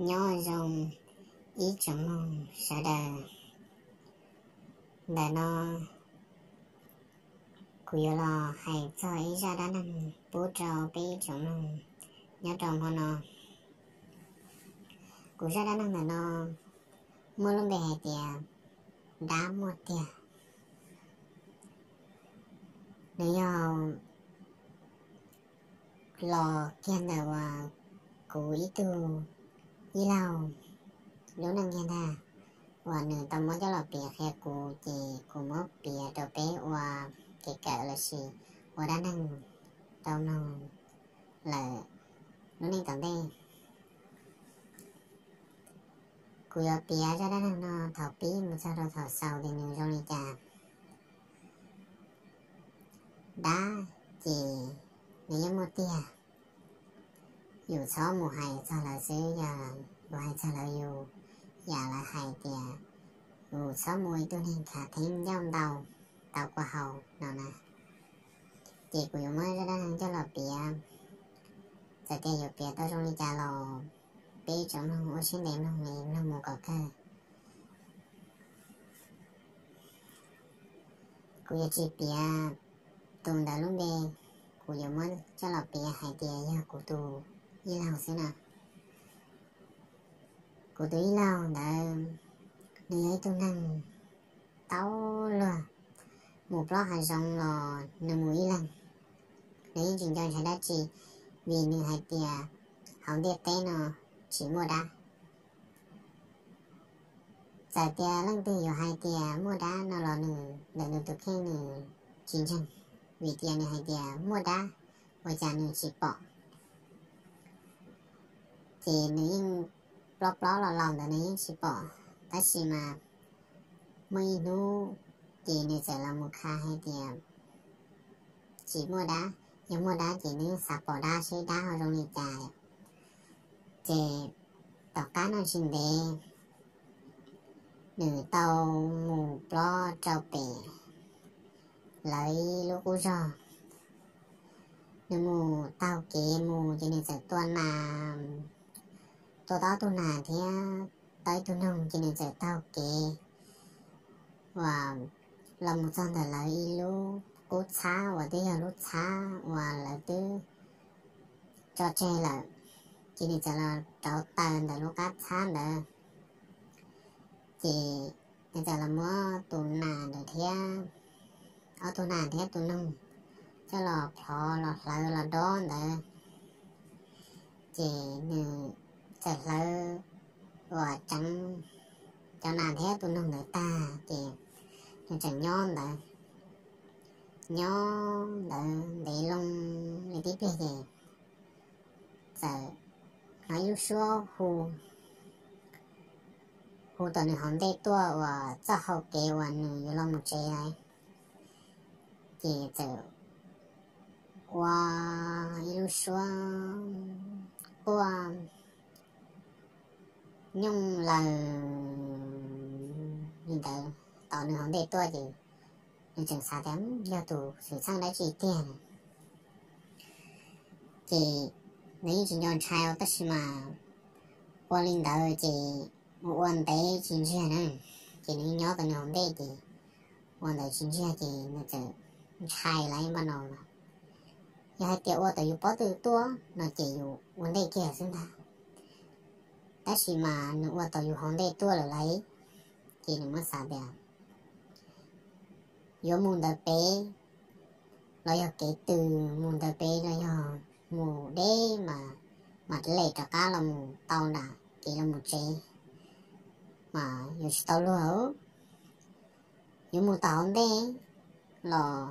Nyob zoo ib tsoom mloog sawv daws. Ntawm no kuv yuav los hais txog ib zaj dab neeg pub rau peb ib tsoom mloog nyob rau hmo no. Kuv zaj dab neeg ntawm no muaj lub npe hais tias dab muaj tiag. Nws yog los kiag ntawm uas kuv ib tug ib laug lub neej kiag ntag, uas nws tau muab coj los piav qhia kuv, ces kuv muab piav rau peb ua kev kawm lossis ua dab neeg rau mloog lawm lub neej tom ntej. Kuv yuav piav zaj dab neeg no thaum pib mus txog rau thaum xaus tias nws zoo li cas. Dab ces nws yeej muaj tiag. Yus txhob mus hais txog lawv xwb, yog yus hais txog lawv yus yam lawv hais tias yus txhob mus ua ib tug neeg khav theeb ncauj ntau tau kua haus no na. Ces kuv yuav muab zaj dab neeg coj los piav. Txawm tias yuav piav tau zoo li cas los peb tsoom mloog ua siab ntev mloog li mloog mus kom kawg. Kuv yuav tsis piav tus ntawd lub npe, kuv yuav muab coj los piav hais tias yog kuv tus ib laug xwb na. Kuv tus ib laug ntawd, nws yog ib tug neeg tau luag, mus plob hav zoov los nws mus ib leeg. Nws yeej tsis nco ntshai dab tsi, vim nws hais tias hauv ntiaj teb no tsis muaj dab. Txawm tias leej twg yuav hais tias muaj dab no los nws ntawm nws tus kheej nws tsis ntseeg, vim tias nws hais tias muaj dab, ua cas nws tsis pom. Ces nws yeej plob plob los laus ntawd nws yeej tsis pom, tab sis mas muaj ib hnub ces nws txawm los mus kha hais tias tsis muaj dab, yog muaj dab ces nws yeej xav pom dab seb dab ho zoo li cas. Ces tom qab no tsis ntev nws tau mus plob rau pem lawv ib lub qub zog. Nws mus taug kev mus ces nws txawm tua nas, tua tau ob tug nas thiab tau ib tug noog ces nws txawm taug kev uas los mus txog ntawm lawv ib lub qub txhab uas twb yog lub txhab uas lawv twb tso tseg lawm. Ces nws txawm los rauv taws ntawm lub qab txhab ntawd. Ces nws txawm los muab tus nas ntawd thiab, ob tug nas thiab tus noog coj los plhov los hlawv los dob ntawd. Ces nws txawm hlawv uas tseev cov nas thiab tus noog ntawd tag ces nws tseem nyob ntawd, nyob ntawd ntev loo li tib pliag ces txawm hnov ib lub suab hu, hu tom nws hauv ntej tuaj uas txoj hau kev uas nws yuav los mus tsev lawm. Ces txawm ua ib lub suab quaj nyooj laws li ntawd tom nws hauv ntej tuaj ces nws tseem xav tias yog tus xwm txheej dab tsi tiag. Ces nws yeej tsis nco ntshai tab sis mas ua li ntawd ces ua ua ntev tsis ntsiag na, ces nws nyob tom nws hauv ntej ces ua ntawd tsis ntsiag ces nws txawm ntshai lawm npaj no los, yog hais tias ua tau yus pob tw tuaj no ces yus ua ntej kiag xwb ntag. Tab sis mas nws ua tau yus hauv ntej tuaj lawm lauj, ces nws muab xav tias yuav mus ntawd pem los yog kev twg, mus ntawd pem los yog mus deb mas mam lem rov qab los mus tau nram kev los mus tsev mas yuav tsis tau luag. Yuav mus tom hauv ntej los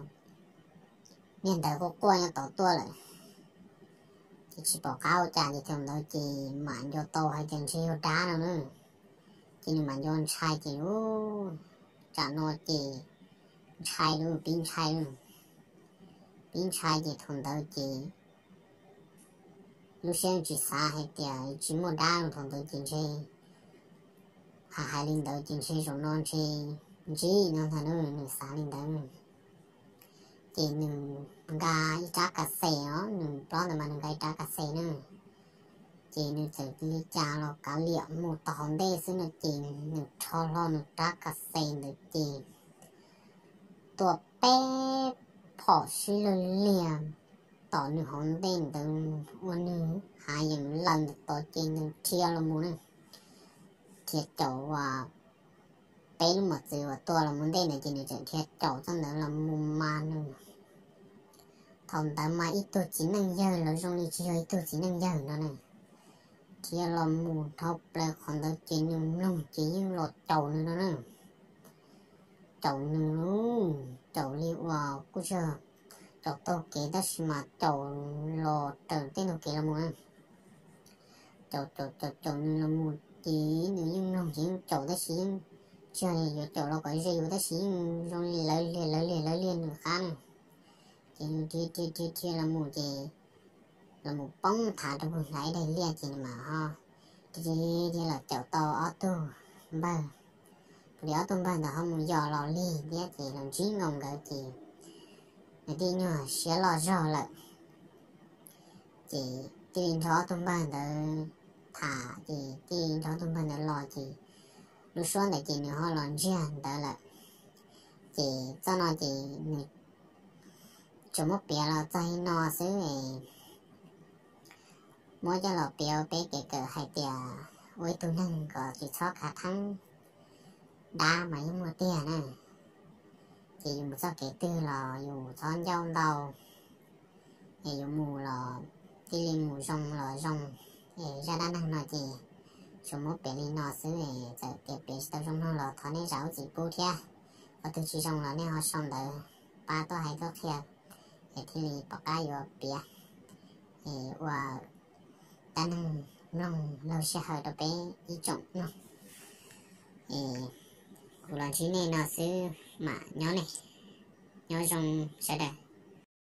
niag ntawd quaj quaj nyob tom tuaj lawm, ces tsis pom qab ua cas ces thaum ntawd ces mam nco tau hais tias ntshe yog dab no na. Ces nws mam nco ntshai ces ub, tsam no ces ntshai lawm, pib ntshai lawm, pib ntshai ces thaum ntawd ces lub siab tsis xav hais tias tsis muaj dab no, thaum ntawd ces ntshe hais hais li ntawd ces ntshe zaum no ntshe ntsib no ntag na, nws xav li ntawd. Ces nws nqa ib rab kas xes os, nws plob ntawd mas nws nqa ib rab kas xes na, Ces nws txawm li cas los kav liam mus tom hauv ntej xwb no ces nws rho hlo nws rab kas xes ntawd ces tua peb phom sib lawg liag tom nws hauv ntej ntawd ua nws hav yeem lawm ntawm tod ces nws dhia los mus na. Dhia caum uas peb lub mos txwv uas tua los mus ntej ntawd ces nws txawm dhia caum txoj ntawd los mus mas nws, thaum ntawd mas ib tug txiv neej yawg los zoo li tsis yog ib tug txiv neej yawg no na. Dhia los mus dhau plaws qhov ntawd ces nws mloog ces yeej los caum nws no na. Caum nws lub, caum li uas kuj tsis caum taug kev tab sis mas caum los raws tej ntug kev los mus na. Caum caum caum caum nws los mus ces nws yeej mloog ces yeej caum tab sis yeej tsis yog yuav caum los kom ze yus tab sis yeej zoo li lawv liag lawv liag lawv liag nws qab na. Ces nws dhia dhia dhia dhia los mus ces los mus poob thav rau puag nram ib daim liaj ces nws mam ho dhia dhia los caum tau ob tug npawg. Tus li ob tug npawg ntawd ho mus yos los lig thiab ces los ntsib nkaus nkawd ces nws thiaj nyuag siab loj zog lawm. Ces thiaj li nrog ob tug npawg ntawd tham ces thiaj li nrog ob tug npawg ntawd los ces lub suab ntawd ces nws ho los ntsiag ntawd lawm. Ces txoj no ces nws tsuas muab piav los txog li no xwb es muab coj los piav peb kev kawm hais tias ua ib tug neeg kom tsis txhob khav theeb, dab mas yeej muaj tiag na. Ces yus mus txoj kev twg los yus txhob ncauj ntau, es yuav mus los thiaj li mus zoo los zoo. Es zaj dab neeg no ces tsuas muab piav li no xwb es txawm tias piav tsis tau zoo mloog los thov nej zam lub txim pub thiab. Qhov twg tsis zoo los nej ho sau ntawv pab tuaj hais tuaj qhia es thiaj li pom qab yuav piav es ua dab neeg mloog laug sij hawm rau peb ib tsoom mloog. Es kuv los ntsib nej no xwb mam nyob ne, nyob zoo sawv daws.